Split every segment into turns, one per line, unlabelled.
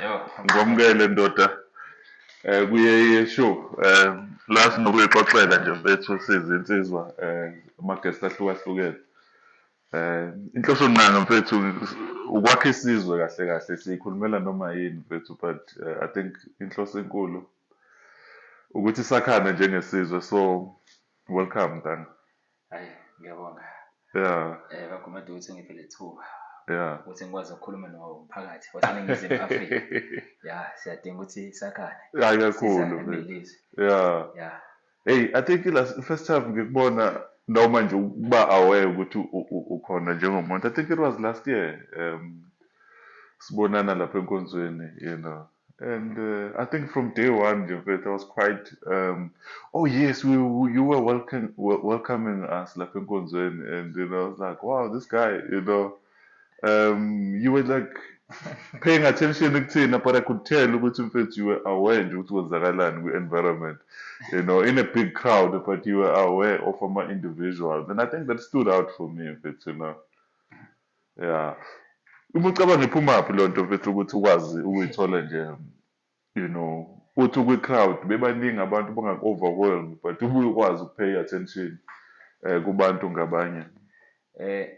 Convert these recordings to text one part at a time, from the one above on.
Yebo.
Ngikwamukele ndoda, kuye show. La sinokuyixoxela nje mfethu, sizinsizwa, ama-guest ahlukahlukene. Inhloso ngqangi mfethu ukwakha isizwe. Kahle kahle siyikhulumela noma yini mfethu, but I think inhloso enkulu ukuthi sakhane njengesizwe. So welcome, ntanga.
Hayi, ngiyabonga. Bagumede ukuthi ngiphe lethuba ukuthi ngikwazi ukukhuluma nomphakathi waseNingizimu Afrika. Ya, siyadinga ukuthi sakhane.
Hayi, kakhulu.
Sizane
mfethu.
Kulelizwe.
Hey, I think last first time ngikubona noma nje ukuba aware ukuthi ukhona njengomuntu, I think it was last year. Sibonana lapha enkonzweni. And I think from day one nje mfethu I was quite oh yes, you were welcoming us lapha enkonzweni, and I was like, "Wow, this guy." You were like paying attention kuthina, but I could tell ukuthi mfethu you were aware nje ukuthi kwenzakalani kwi-environment, in a big crowd, but you were aware of ama individuals, and I think that stood out for me mfethu. Yeah, uma ucabanga, iphumaphi loo nto mfethu ukuthi ukwazi ukuyithola nje, uthi kwi-crowd bebaningi abantu bangaku-overwhelm, but ubuye ukwazi ukupay attention kubantu ngabanye?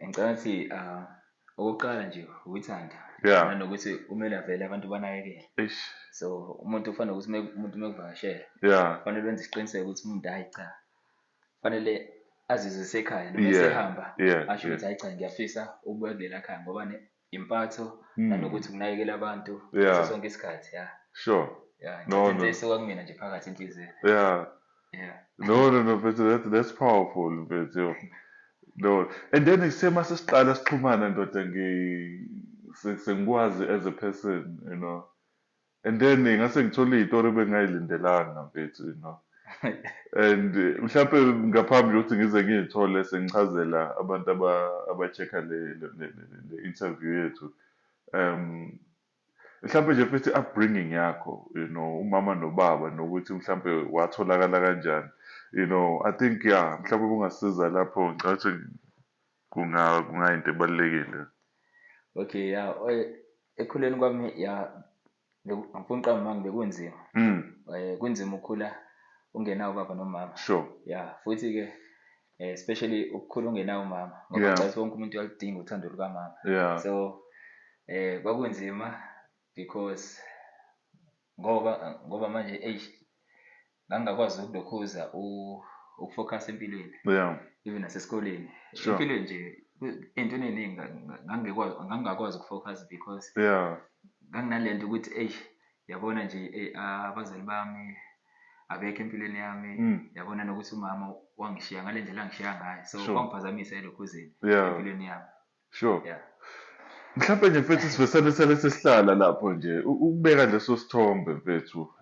Ngicabanga ukuthi okokuqala nje ukuthanda nanokuthi kumele vele abantu banakekele.
Eish.
So umuntu ufanele ukuthi umuntu mekuvakashela kufanele wenze isiqiniseko ukuthi umuntu, hayi cha, fanele azizwe esekhaya noma esehamba asho ukuthi, "Hayi cha, ngiyafisa ukubuya kulela khaya," ngoba impatho nanokuthi ukunakekela abantu ngaso sonke isikhathi, ya. Ya.
No,
into
no.
esuka kumina nje phakathi enhliziyweni.
No, mfethu, that's powerful mfethu, yo. No, and then sema sesiqala sixhumana ndoda, sengikwazi as a person. And then ngase ngithola iy'tori bengayilindelanga mfethu. And mhlampe ngaphambi kokuthi ngize ngiy'thole sengichazela abantu aba-check-a le interview yethu. Mhlampe nje futhi upbringing yakho, umama nobaba, nokuthi mhlampe watholakala kanjani. I think, yeah, mhlampe kungasiza lapho, ngicabanga ukuthi kungayinto ebalulekile.
Okay, ya, ekukhuleni kwami, ya, angifuni ukuqamba amanga, bekunzima. Kunzima ukukhula ungenawo ubaba nomama. Ya, futhi-ke especially ukukhula ungenawo umama ngoba ngicabanga wonke umuntu uyaludinga uthando lukamama. So kwakunzima because ngoba manje, eish, ngangingakwazi ukulokhuza ukufocus empilweni. Even nasesikoleni. Empilweni nje, ey'ntweni ey'ningi ngangingakwazi ukufocus because nganginalento ukuthi, eish, yabona nje, abazali bami abekho empilweni yami. Yabona nokuthi umama wangishiya ngale ndlela angishiya ngayo. So kwangiphazamisa elokhuzeni empilweni yami.
Mhlawumbe nje mfethu sivesane sele sesihlala lapho nje ukubeka leso sithombe mfethu.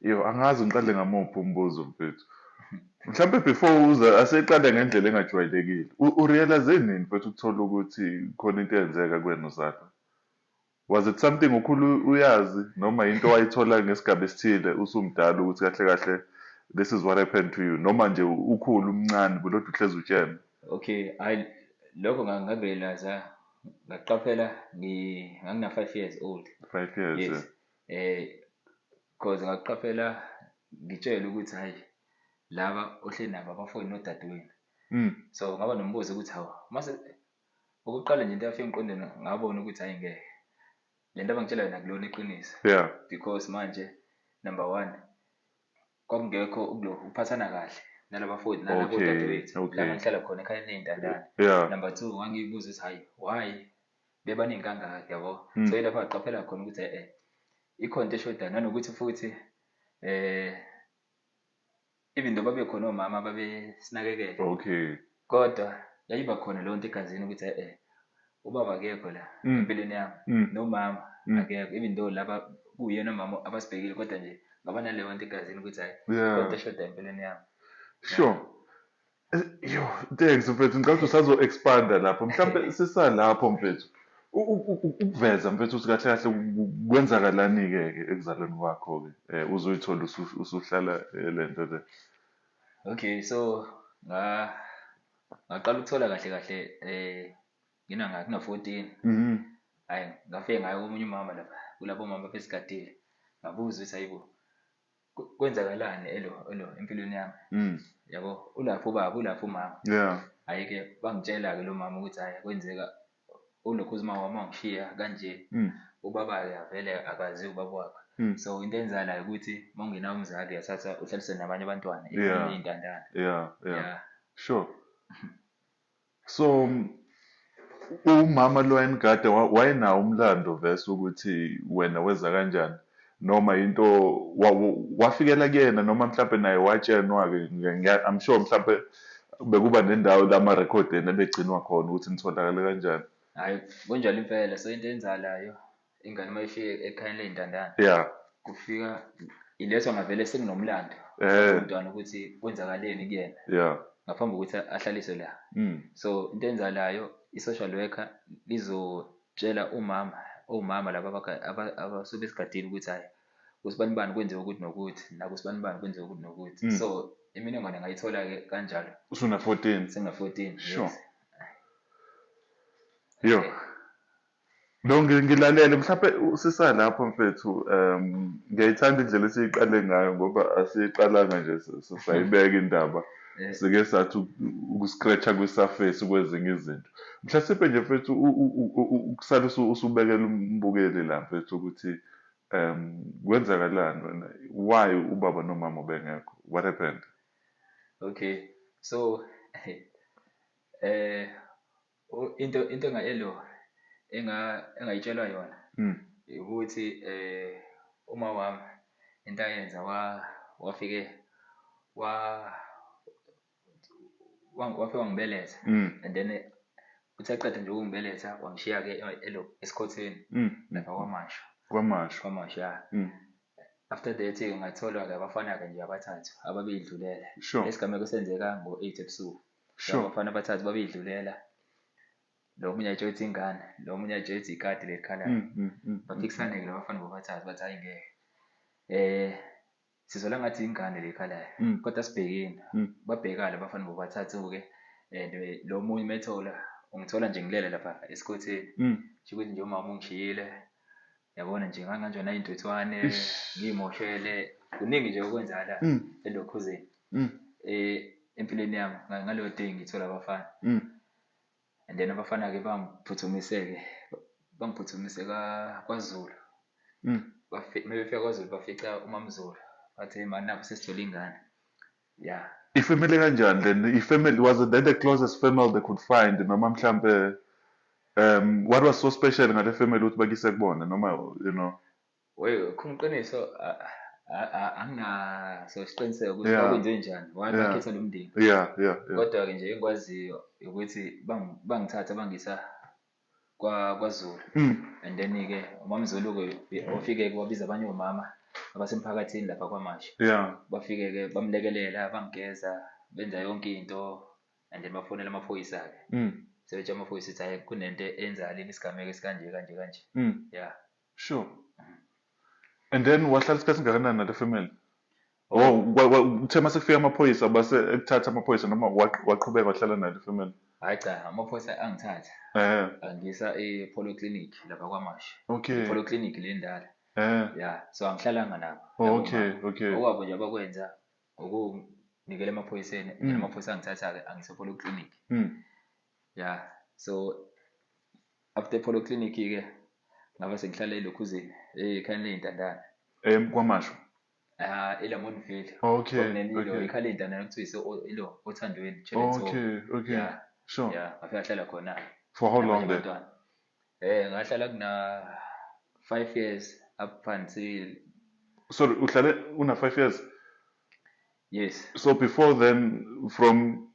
Yo, angazi ngiqale ngamuphi umbuzo mfethu. Mhlawumbe before uze aseqale ngendlela engajwayelekile. Urealize nini mfethu ukuthola ukuthi khona into eyenzeka kuwena uzalwa? Was it something ukhulu uyazi noma into wayithola ngesigaba esithile usumdala ukuthi kahle kahle this is what happened to you, noma nje ukhulu umncane bulodwa uhlezi utshena?
Okay, hayi, lokho ngakurealize, ngaqaphela ngangina 5 years old.
5 years.
Yes. Because ngaqaphela ngitshela ukuthi, hayi, laba ohleli nabo abafowenu nodadewenu. So ngaba nombuzo ukuthi, hawu, mase okokuqala nje into eyafika emqondweni, ngabona ukuthi, hayi, ngeke, le nto abangitshela yona akulona iqiniso. Because manje, number one, kwakungekho ukuphathana kahle nalabafowethu nalabo dadewethu la ngihlala khona ekhaya ley'ntandane. Number two, ngangiyibuza ukuthi, hayi, why bebaningi kangaka, yabo? So yilapho ngaqaphela khona ukuthi ikhona into eshodayo, nanokuthi futhi even though babekhona omama babesinakekela, kodwa yayiba khona leyo nto egazini ukuthi ubaba akekho la empilweni yami, nomama akekho, even though laba kuyena umama abasibhekile, kodwa nje ngaba naleyo nto egazini ukuthi, hayi, khona into eshodayo empilweni yami.
Sure. Yo, thanks mfethu, ngicabanga ukuthi usazo-expanda lapho. Mhlampe sisalapho mfethu. Ukuveza mfethu ukuthi kahle kahle kwenzakalani-ke ke ekuzalweni kwakho-ke, uzoyithola usuhlala le nto le.
Okay, so ngaqala ukuthola kahle kahle ngina 14. Hhayi, ngafike ngaya komunye umama lapha kulabo mama abesigadile, ngabuza ukuthi hayibo, kwenzakalani elo empilweni yami, yabo, ulaphi ubaba, ulaphi umama? Hhayi-ke bangitshela-ke lo mama ukuthi hhayi, kwenzeka ulokhu uma wami wangishiya kanje, ubaba-ke avele akaziwa ubaba wakhe. So into eyenzakalayo ukuthi uma ungenawo umzali uyathatha uhlaliswe nabanye abantwana, iy'ntandane.
Yeah. Sure. So umama lo wayenigada wayenawo umlando vese ukuthi wena weza kanjani, noma into wafikela kuyena, noma mhlampe naye watshenwa-ke? I'm sure mhlampe bekuba nendawo la ama-record enu ebegcinwa khona ukuthi nitholakale kanjani.
Hhayi, kunjalo impela. So into eyenzakalayo, ingane uma ifika ekhayeni ley'ntandane, kufika ilethwa ngavele sekunomlando umntwana ukuthi kwenzakaleni kuyena ngaphambi kokuthi ahlaliswe la. So into eyenzakalayo, i-social worker lizotshela umama, omama laba abasuke besigadile ukuthi hhayi, kusibanibani kwenziwe ukuthi nokuthi, nakusibanibani kwenziwe ukuthi nokuthi. So imininingwane ngayithola-ke kanjalo.
Usuna-14?
Sengina-14.
Sure.
Yes.
Yo. No, ngilalele mhlawumbe sisalapho mfethu, ngiyayithanda indlela esiyiqale ngayo ngoba asiyiqalanga nje sayibeka indaba. Sike sathi uku-scratch-a kwi-surface kwezinye izinto. Mhlawumbe nje mfethu ukusala usubekela umbukeli la mfethu ukuthi kwenzakalani wena, why ubaba nomama bengekho, what happened?
Okay, so into elo engayitshelwa yona ukuthi uma wami into ayenza wafike wafika wangibeletha, and then uthe aqeda nje ukungibeletha wangishiya-ke esikhotheni lapha KwaMashu.
KwaMashu.
KwaMashu, ya. After that-ke ngatholwa-ke abafana-ke nje abathathu ababeyidlulela. Lesigameko senzeka ngo-8 ebusuku. Abafana abathathu babeyidlulela. Lo munye ayitshela ukuthi ingane, lo munye ayitshela ukuthi ikati lelikhalayo. Baphikisane-ke laba bafana bobathathu bathi hhayi ngeke. Sizwela ngathi ingane lekhalayo, kodwa sibhekeni. Babheka laba bafana bobathathu-ke, and lo munye methola ungithola nje ngilele lapha esikhotheni. Kusho ukuthi nje umama ungishiyile, yabona nje nganganjwa nayintuthwane, ngiyimoshele, kuningi nje okwenzakala elokhuzeni. Empilweni yami ngaleyo day ngithola abafana. And then abafana-ke bangiphuthumise KwaZulu. Mebefika KwaZulu bafica uMamZulu, bathi mani nakho sesithole ingane. Yeah.
I-family kanjani then? I-family, was it the closest family they could find, noma mhlambe what was so special ngale family ukuthi bakise kubona, noma you know?
Wey, khona iqiniso, anginaso isiqiniseko ukuthi bakwenze njani, why bakhetha lo mndeni. Kodwa-ke nje engikwaziyo ukuthi bangithatha bangisa KwaZulu. And then-ke uMamZulu-ke wafike-ke wabiza abanye omama abasemphakathini lapha KwaMashu. Bafike-ke bamlekelela, bangigeza, benza yonke into, and then bafonela amaphoyisa-ke. Sebetshela amaphoyisa ukuthi hhayi, kunento eyenzakalile, isigameko esikanje kanje kanje. Yeah.
Sure. And then wahlala isikhathi singakanani nale family? Oh, uthe mase kufika amaphoyisa base ekuthatha amaphoyisa, noma waqhubeka wahlala nale family?
Hhayi cha, amaphoyisa angithatha. Angisa e-polyclinic lapha KwaMashu. I-polyclinic le ndala. Yeah, so angihlalanga nabo. Okwabo nje abakwenza ukunikela emaphoyiseni, amaphoyisa angithatha-ke angisa e-polyclinic. Yeah, so after polyclinic-ke ngaba sengihlala elokhuzeni, ekhayeni ley'ntandane.
KwaMashu?
ELamontville. Kwakunenilo, ikhaya ley'ntandane kuthiwa ilo Othandweni, Children's Home. Yeah.
Sure.
Yeah, ngafika ngahlala khona.
For how long
Nabanye
then?
abantwana. Ngahlala kuna 5 years up until.
Sorry, uhlale una 5 years?
Yes.
So before then, from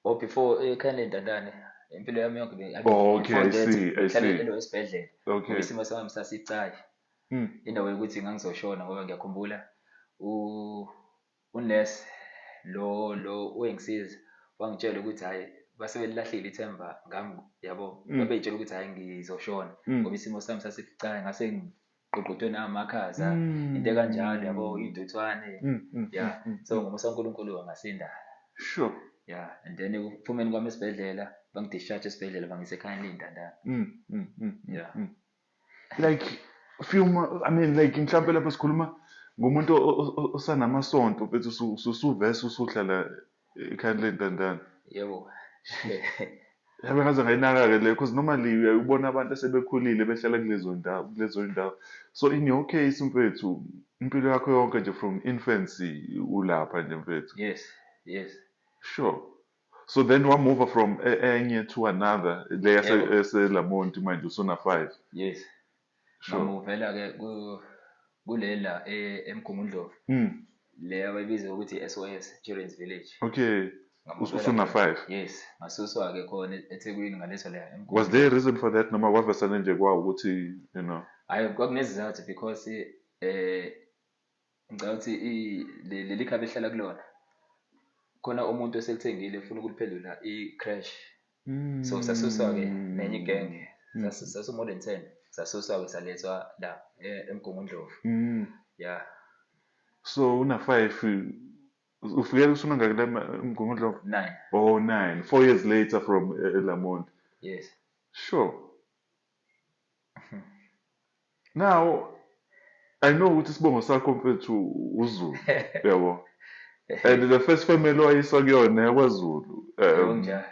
Oh, before ekhaya ley'ntandane, impilo yami yonke
Oh, okay,
before
I
that,
see, I
ngihlale
see.
elo esibhedlela.
Okay.
Ngoba isimo sami sasicayi. Indawo yokuthi ngangizoshona ngoba ngiyakhumbula unesi lo wengisiza wangitshela ukuthi hhayi, base belilahlile ithemba ngami, yabo. Babey'tshela ukuthi hhayi, ngizoshona. Ngoba isimo sami sasibucayi, ngase ngiqoqotwe namakhaza, into ekanjalo, yabo, iy'ntuthwane. Yeah. So ngomusa kaNkulunkulu ngasinda.
Sure.
Yeah, and then ekuphumeni kwami esibhedlela, bangi-discharge esibhedlela bangise ekhaya ley'ntandane. Yeah.
Like few I mean, like mhlampe lapho sikhuluma ngumuntu osanamasonto mfethu, usuvese usuhlala ekhaya lentandane.
Yebo.
Yabe ngaze ngayinaka-ke le, because normally uyabona abantu asebekhulile behlala kulezo ndawo, kulezo ndawo. So in your case mfethu, impilo yakho yonke nje from infancy ulapha nje mfethu.
Yes.
Sure. So then wa-move from enye to another, le yaseLamonti manje usuna 5.
Yes.
Sure.
Ngamuvela-ke kulela eMgungundlovu. Le abayibiza ukuthi SOS Children's Village.
Okay.
Ngamuvela
Usuna
khona.
5.
Yes, ngasuswa-ke khona eThekwini ngalethwa la eMgungundlovu.
Was there a reason for that noma kwavesane nje kwa ukuthi, you know?
Hayi, kwakunezizathu because ngicabanga ukuthi leli khaya behlala kulona khona umuntu oselithengile ufuna ukuliphendula i-crash. So sasuswa-ke nenye igenge. Sasu more than 10. Sasuswa-ke salethwa la eMgungundlovu. Yeah.
So una 5 ufikele usuna ngaki la eMgungundlovu?
9.
Oh, 9. 4 years later from Lamont.
Yes.
Sure. Now I know ukuthi isibongo sakho mfethu uZulu, yabo. And the first family owayiswa kuyona yakwaZulu.
Yebo, njalo.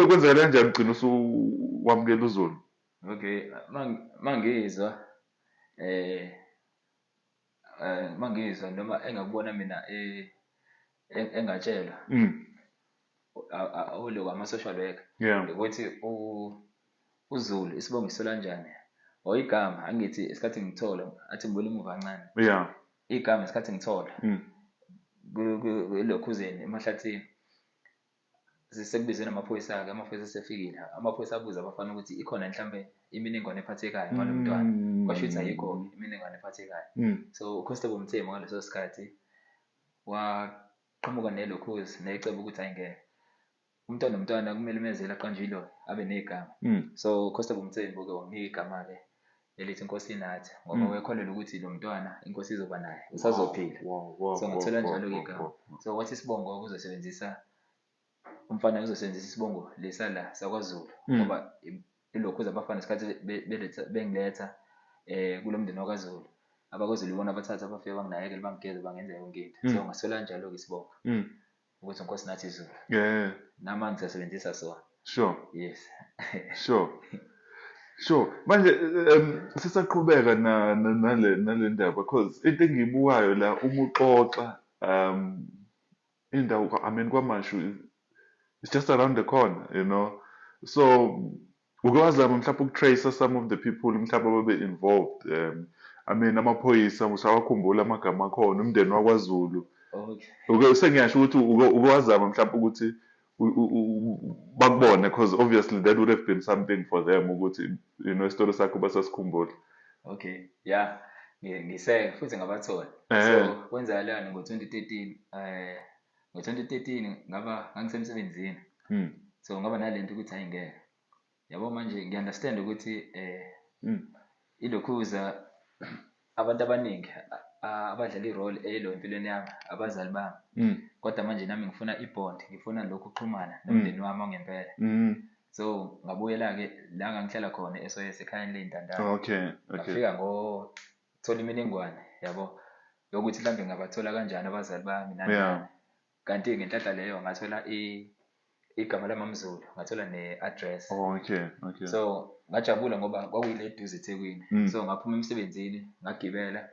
Kwenzeka kanjani ugcina usuwamukela uZulu?
Okay, mangizwa, mangizwa noma engakubona mina engatshelwa. Oloko ama-social worker. Ukuthi uZulu isibongo isithola kanjani? Or igama, angithi isikhathi ngithola, athi ngibuyele emuva kancane. Igama isikhathi ngithola. Elokhuzeni, emahlathini. Sekubizwe namaphoyisa-ke, amaphoyisa asefikile. Amaphoyisa abuza abafana ukuthi ikhona mhlambe imininingwane ephathekayo ngalo mntwana. Kwasho ukuthi ayikho-ke imininingwane ephathekayo. So uConstable Mthembu ngaleso sikhathi waqhamuka nelokhuzi necebo ukuthi hhayi ngeke. Umntwana nomntwana kumele umenzele aqanjwe iloli, abe negama. So uConstable Mthembu-ke wanginika igama-ke elithi Nkosinathi, ngoba wayekholelwa ukuthi lo mntwana inkosi izoba naye, usazophila. So ngathola njalo-ke igama. So wathi isibongo uzosebenzisa umfana uzosebenzisa isibongo lesa la sakwaZulu, ngoba ilokhu abafana isikhathi bengiletha kulo mndeni wakwaZulu. AbakwaZulu ibona abathatha abafike banginakekele, bangigeze, bangenze yonke into. So ngathola kanjalo-ke isibongo. Ukuthi Nkosinathi Zulu. Namanje ngisasebenzisa sona. Yes.
Sure. Manje sisaqhubeka nale ndaba, because into engiyibukayo la uma uxoxa, indawo I mean KwaMashu it's just around the corner, you know. So uke wazama mhlawumbe ukutrace some of the people mhlawumbe ababe involved. I mean amaphoyisa usawakhumbula amagama akhona, umndeni wakwaZulu. Uke sengiyasho ukuthi uke wazama mhlawumbe ukuthi bakubone, because obviously that would have been something for them ukuthi, you know, isitori sakho basasikhumbula.
Okay, yeah. Ngiseke futhi ngabathola. So kwenzakalani ngo-2013, ngo-2013 ngaba ngangisemsebenzini. So ngaba nalento ukuthi hayi ngeke. Yabo manje ngiunderstand ukuthi ilokhuza abantu abaningi abadlala irole elo empilweni yami, abazali bami. Kodwa manje nami ngifuna ibond, ngifuna lokhu ukuxhumana nomndeni wami wangempela. So ngabuyela-ke la ngangihlala khona e-SOS ekhayeni ley'ntandane. Ngafika ngothola imininingwane, yabo, yokuthi mhlambe ngingabathola kanjani abazali bami nani nani. Kanti ngenhlanhla leyo ngathola igama lamaMzulu, ngathola ne-address. So ngajabula ngoba kwakuyile eduze eThekwini. So ngaphuma emsebenzini, ngagibela,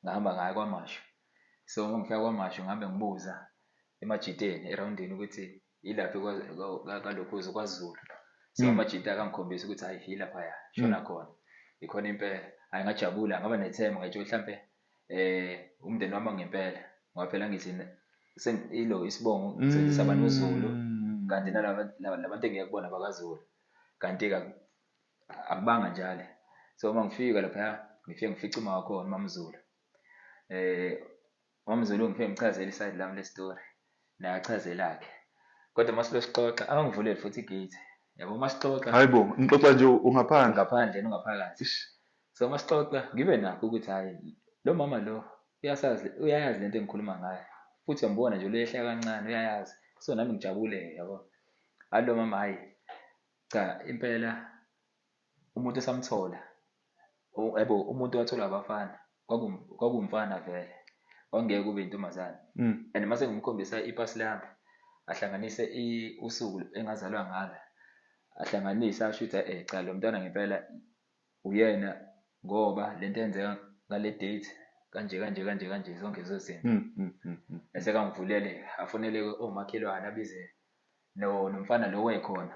ngahamba ngaya KwaMashu. So uma ngifika KwaMashu ngihambe ngibuza emajiteni erawundini ukuthi ilaphi kalokhuza kwaZulu. So amajita akangikhombisa ukuthi hayi yilaphaya, shona khona. Ikhona impela. Hayi ngajabula, ngaba nethemba, ngayitshela mhlambe umndeni wami ngempela. Ngoba phela ngithi ilo isibongo ngisebenzisa abantu uZulu, kanti nalaba labantu engiya kubona bakaZulu. Kanti-ke akubanga njalo. So uma ngifika laphaya, ngifike ngifice uma wakhona, uMamZulu. uMamZulu ngifike ngichazele iside lami le story, naye achaze lakhe. Kodwa uma silosixoxa, angivulele futhi igate. Yabo uma sixoxa,
Hayi bo, ngixoxa nje ungaphandle.
Ngaphandle nongaphakathi.
Ish.
So uma sixoxa, ngibe nakho ukuthi hayi lo mama lo uyayazi lento engikhuluma ngayo. Futhi uyambona nje uyehla kancane, uyayazi. So nami ngijabule, yabo. Hayi lo mama, hayi cha impela Umuntu esamthola, yabo, umuntu wathola abafana, kwakuwumfana vele, kwakungeke kube intombazane. And mase ngimkhombisa ipasi lami, ahlanganise usuku engazalwa ngalo, ahlanganise asho ukuthi cha, lo mntwana ngempela uyena, ngoba lento eyenzeka ngale date kanje kanje kanje kanje, zonke lezo zinto. Bese kangivulele, afonele omakhelwane, abize nomfana lo wayekhona.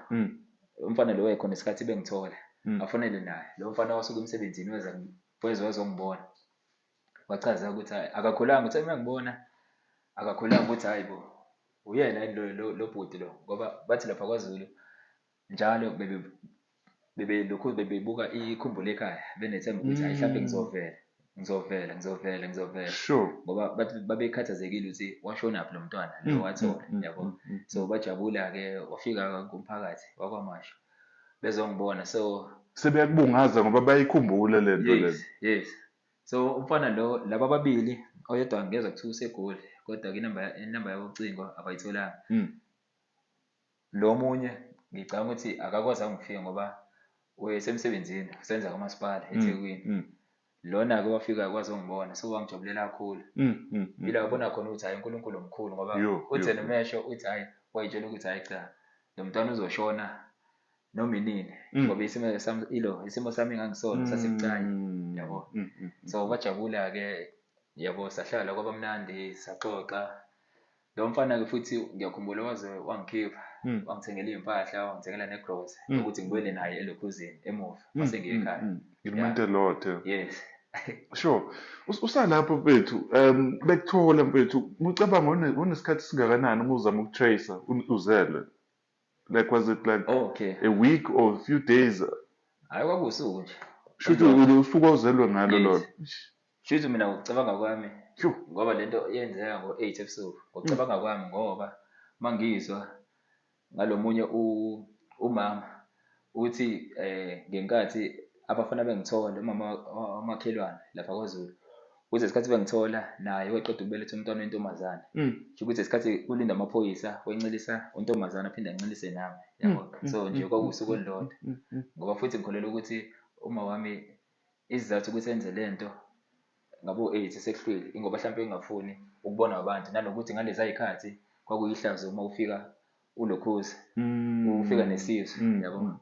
Umfana lo wayekhona isikhathi bengithola. Afonele naye. Lo mfana wasuka emsebenzini weza wazongibona. Wachaza ukuthi hhayi, akakhulanga, uthe uma ngibona akakhulanga ukuthi hhayi bo, uyena yini lo bhuti lo, ngoba bathi lapha kwaZulu njalo bebelokhu bebebuka ikhumbulo ekhaya, benethemba ukuthi hhayi, mhlampe ngizovela, ngizovela, ngizovela, ngizovela. Ngoba bathi babekhathazekile ukuthi washonaphi lo mntwana lo wathola, yabo. So bajabula-ke, wafika kumphakathi wakwaMashu bezongibona. So
sebeyakubungaza ngoba bayikhumbula le nto le.
Yes, yes. So umfana lo, laba ababili, oyedwa ngezwa kuthiwa useGoli, kodwa-ke inamba yocingo abayitholanga. Lo munye ngicabanga ukuthi akakwazanga ukufika ngoba usemsebenzini, usebenza kwamasipala eThekwini. Lona-ke wafika wazongibona, so wangijabulela kakhulu. Yila wabona khona ukuthi hhayi, uNkulunkulu mkhulu, ngoba uthe nomesho uthi hhayi, wayitshela ukuthi hhayi cha, lo mntwana uzoshona noma inini, ngoba isimo sami, ilo, isimo sami engangisona sasibucayi, yabo. So bajabula-ke, yabo, sahlala kwaba mnandi, saxoxa. Lo mfana-ke futhi ngiyakhumbula waze wangikhipha, wangithengela iy'mpahla, wangithengela negrosa, ukuthi ngibuyele naye elokhuzeni emuva, mase ngiye ekhaya.
It meant a lot.
Yes.
Sure. Usalapho mfethu, bekuthola mfethu, ucabanga unesikhathi singakanani uma uzama ukutrace uzelwe? Like, was it like a week or a few days?
Hayi, kwakuwusuku nje.
Shuthi usuku ozelwe ngalo lolo.
Shuthi mina ngokucabanga kwami, ngoba lento yenzeka ngo-8 ebusuku, ngokucabanga kwami, ngoba mangizwa ngalomunye umama uthi ngenkathi abafana bengithola, umama wamakhelwane lapha kwaZulu, uthi ngesikhathi bengithola naye weqeda ukubeletha umntwana wentombazane. Kusho ukuthi ngesikhathi kulinda amaphoyisa, wencelisa untombazane aphinde ancelise nami, yabo. So nje kwakuwusuku olulodwa. Ngoba futhi ngikholelwa ukuthi uma wami isizathu ukuthi enze lento ngabo 8 sekuhlwile, ingoba mhlawumbe engafuni ukubona abantu, nanokuthi ngalezi zikhathi kwakuyihlazo uma ufika ulokhuza, ufika nesizwe, yabo.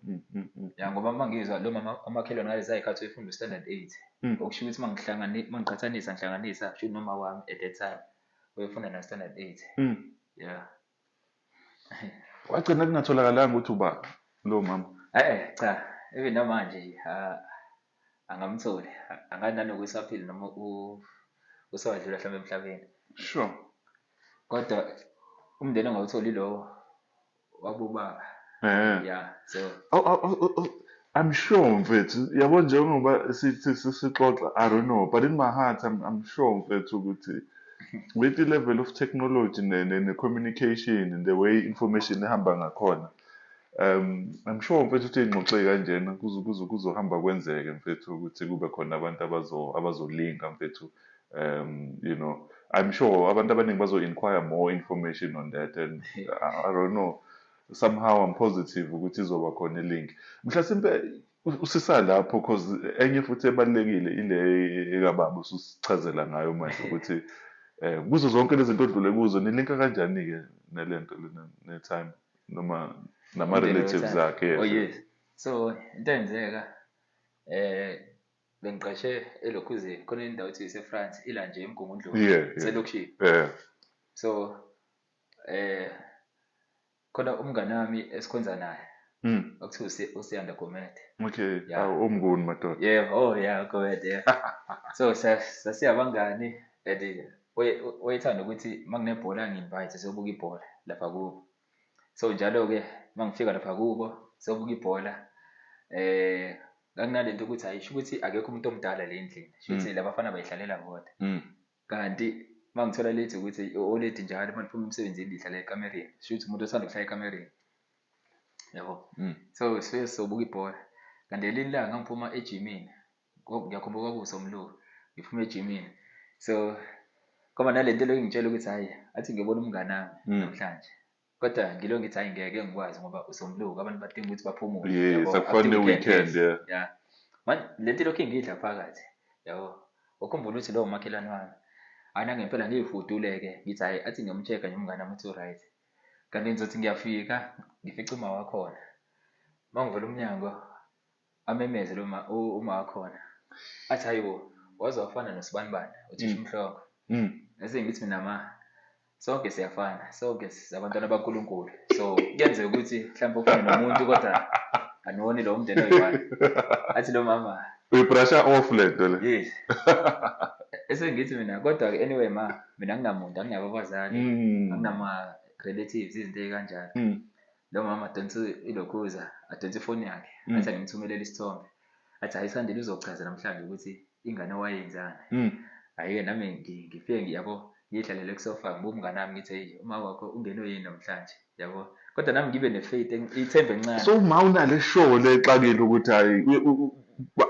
Ya, ngoba uma ngizwa lo mama amakhelwane ngalezi zikhathi uyefunda standard 8. Okusho ukuthi uma ngiqhathanisa, ngihlanganisa, kusho noma wami at that time uyefunda na standard 8. Yeah.
Wagcina kungatholakalanga ukuthi uba lo mama?
Cha, even namanje angamtholi, angazi nanokuthi usaphila noma usewadlula mhlawumbe emhlabeni. Kodwa umndeni ongawutholi lowo wabobaba. Yeah, so
Oh, I'm sure mfethu, yabo, njengoba sixoxa, I don't know, but in my heart I'm sure mfethu ukuthi with the level of technology ne communication and the way information ihamba ngakhona, I'm sure mfethu ukuthi iy'ngxoxo ey'kanjena kuzohamba kwenzeke mfethu ukuthi kube khona abantu abazolinka mfethu. I'm sure abantu abaningi bazo-inquire more information on that, and I don't know, somehow I'm positive ukuthi izoba khona i-link mhlasimpe usisalapho, cause enye futhi ebalulekile ile ekababa ususichazela ngayo manje ukuthi kuzo zonke lezi zinto odlule kuzo nilinka kanjani-ke nalento lena ne-time noma nama-relatives akhe?
Oh yes, so into eyenzeka, bengiqashe elokhuzeni, khona indawo ethi ise-France, ila nje eMgungundlovu, selokishini. So khona umngane wami esikhonza naye okuthiwa uSiyanda Gomede.
Yeah. Awu, umnguni madoda.
Yeah, oh yeah, Gomede, yeah. So sasiyabangani, and wayethanda ukuthi makunebhola angi-invite siyobuka ibhola lapha kubo. So njalo-ke mangifika lapha kubo siyobuka ibhola, nganginalento ukuthi hayi, sho ukuthi akekho umuntu omdala le endlini, sho ukuthi labafana bayihlalela bodwa. Kanti mangithola lethi ukuthi oledi njalo uma liphuma emsebenzini lihlala ekamereni, sho ukuthi umuntu othanda ukuhlala ekamereni, yabo. So sifike sizobuka ibhola, kanti ngelinye ilanga ngiphuma ejimini, ngiyakhumbula kwakuwuSombuluko, ngiphuma ejimini, so kwaba nalento leyo ngitshela ukuthi hhayi, athi ngiyobona umngani wami namhlanje. Kodwa ngilo ngithi hayi ngeke ngikwazi ngoba usombuluko abantu badinga ukuthi baphumule.
Yes,
Yabo,
akufani
after weekend,
ne-weekend,
yes.
yeah.
Yeah. Manje lento ilokhu ingidla phakathi, yabo. Ukhumbula ukuthi lowo makhelwane wami. Hhayi nangempela ngiyifudule-ke ngithi hhayi athi ngiyom-check-a nje umngani wami uthi u-right. Kanti ngizothi ngiyafika ngifice uma wakhona. Uma ngivula umnyango amemeze lo uma wakhona. Athi hayi bo, waze wafana nosibanibani, uthisha uMhlongo. Bese ngithi mina ma, sonke siyafana, sonke singabantwana baNkulunkulu. So kuyenzeka ukuthi mhlawumbe ufane nomuntu kodwa aniwoni lo mndeni oyi-one. Athi lo mama,
Uyibrasha off le nto le.
Yes. Ese ngithi mina kodwa-ke anyway ma, mina anginamuntu, anginabo abazali, anginama-relatives, izinto ey'kanjalo. Lo mama adonse ilokhuza, adonse ifoni yakhe, athi angimthumelele isithombe. Athi hhayi Sandile uzochaza namhlanje ukuthi ingane wayenzani. Hhayi-ke nami ngifike yabo, ngiyihlalele kusofa ngibuka umngane wami ngithi hey uma wakho ungenwe yini namhlanje, yabo. Kodwa nami ngibe ne-faith, ithemba encane.
So uma unale show le exakile ukuthi hhayi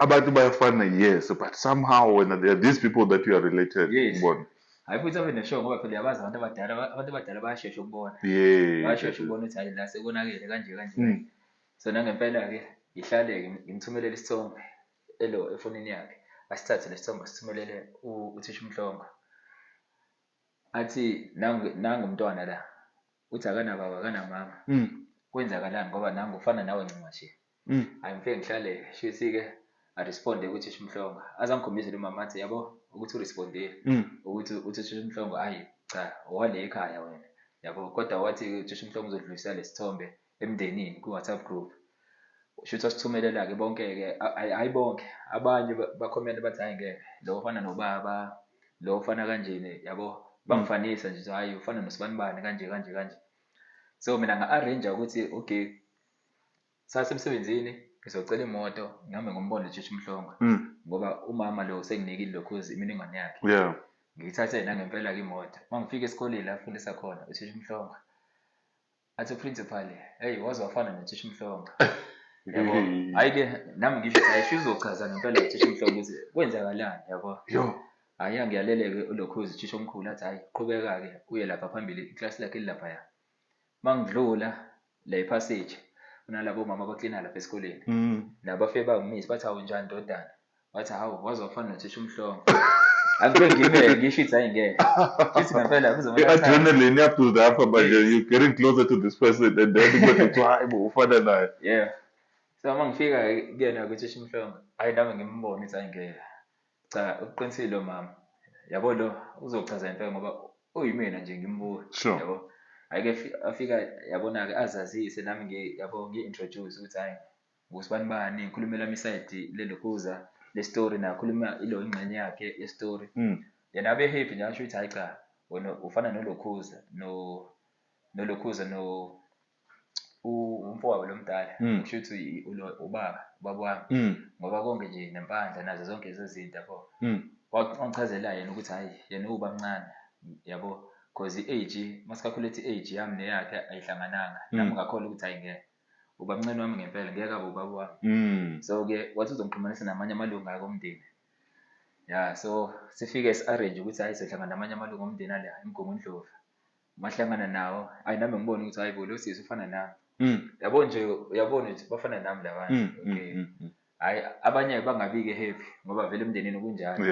abantu bayafana, yes, but somehow wena there are these people that you are related.
Yes.
Ubona.
Hhayi futhi abe ne-show ngoba phela uyabazi abantu abadala, abantu abadala bayashesha ukubona.
Yes.
Bayashesha ukubona ukuthi hhayi la sekonakele kanje kanje. So nangempela-ke ngihlale-ke ngimthumelele isithombe elo efonini yakhe. Asithathe lesithombe asithumelele uthisha uMhlongo. Athi nangu umntwana la. Uthi akanababa akanamama. Kwenzakalani ngoba nangu ufana nawe ncamashi. Hhayi ngifike ngihlale shuthi-ke aresponde kuthisha uMhlongo. Aze angikhombise lo mama athi yabo ukuthi urespondile. Ukuthi uthisha uMhlongo hhayi cha owale ekhaya wena. Yabo kodwa wathi uthisha uMhlongo uzodlulisa lesithombe emndenini ku-WhatsApp group. Shuthi wasithumelela-ke bonke-ke, hhayi bonke, abanye bakhomenta bathi hhayi ngeke, lo ufana nobaba, lo ufana kanjeni, yabo. Bangifanisa nje hhayi ufana nosibanibani kanje kanje kanje. So mina nga-arrange ukuthi okay, sasemsebenzini ngizocela imoto ngihambe ngombone uthisha uMhlongo. Ngoba umama lo senginikile lokhuzi imininingwane yakhe.
Yeah.
Ngiyithathe nangempela-ke imoto. Uma ngifika esikoleni la afundisa khona uthisha uMhlongo. Athi uprincipal, hey waze wafana nothisha uMhlongo. Yabo. Hhayi-ke nami ngisho ukuthi hhayi uzochaza ngempela uthisha uMhlongo ukuthi kwenzakalani, yabo.
Yo.
Hhayi angiyalele-ke ulokhuzi uthisha omkhulu athi hhayi qhubeka-ke uye lapha phambili iklasi lakhe lilaphaya. Uma ngidlula la epassage kunalabo mama abaklina lapha esikoleni. Nabo bafike bangimisa bathi hawu njani ndodana? Wathi hawu waze wafana nothisha uMhlongo. Angike ngime ngisho ukuthi hhayi ngeke. Futhi ngempela kuzomele
I-adrenaline iyabuild up manje, you're getting closer to this person and then kodwa kuthiwa hayi bo ufana naye.
Yeah. So uma ngifika kuyena kuthisha uMhlongo, hhayi nami ngimbone ukuthi hhayi ngeke. Cha uqinisile lo mama. Yabo lo uzochaza impela ngoba uyimina nje ngimbuka.
Sure.
Yabo. Hhayi-ke afika yabona-ke azazise nami yabo ngi-introduce ukuthi hhayi ngusibanibani ngikhulumela ami isayidi lelokhuza le story nakhuluma ilo ingxenye yakhe ye story. Yena abe happy nje asho ukuthi hayi cha wena ufana nolokhuza no nolokhuza no umfowabo lomdala. Kusho ukuthi ubaba, ubaba wami. Ngoba konke nje nempandla nazo zonke lezo zinto yabo. Wangichazela yena ukuthi hayi yena ubamncane yabo because i-age masikhakhulethe i-age yami neyakhe ayihlangananga. Nami ngakholwa ukuthi hayi ngeke. Ubamncane wami ngempela ngeke abe ubaba wami. So ke wathi uzongixhumanisa namanye amalungu akhe omndeni. Yeah, so sifike si-arrange ukuthi hayi sohlangana namanye amalungu omndeni ala eMgungundlovu. Mahlangana nawo, hayi nami ngibona ukuthi hayi bo lo sisi ufana nami. Yabo nje uyabona ukuthi bafana nami labantu. Okay. Hayi abanye bangabi-ke happy ngoba vele emndenini kunjalo.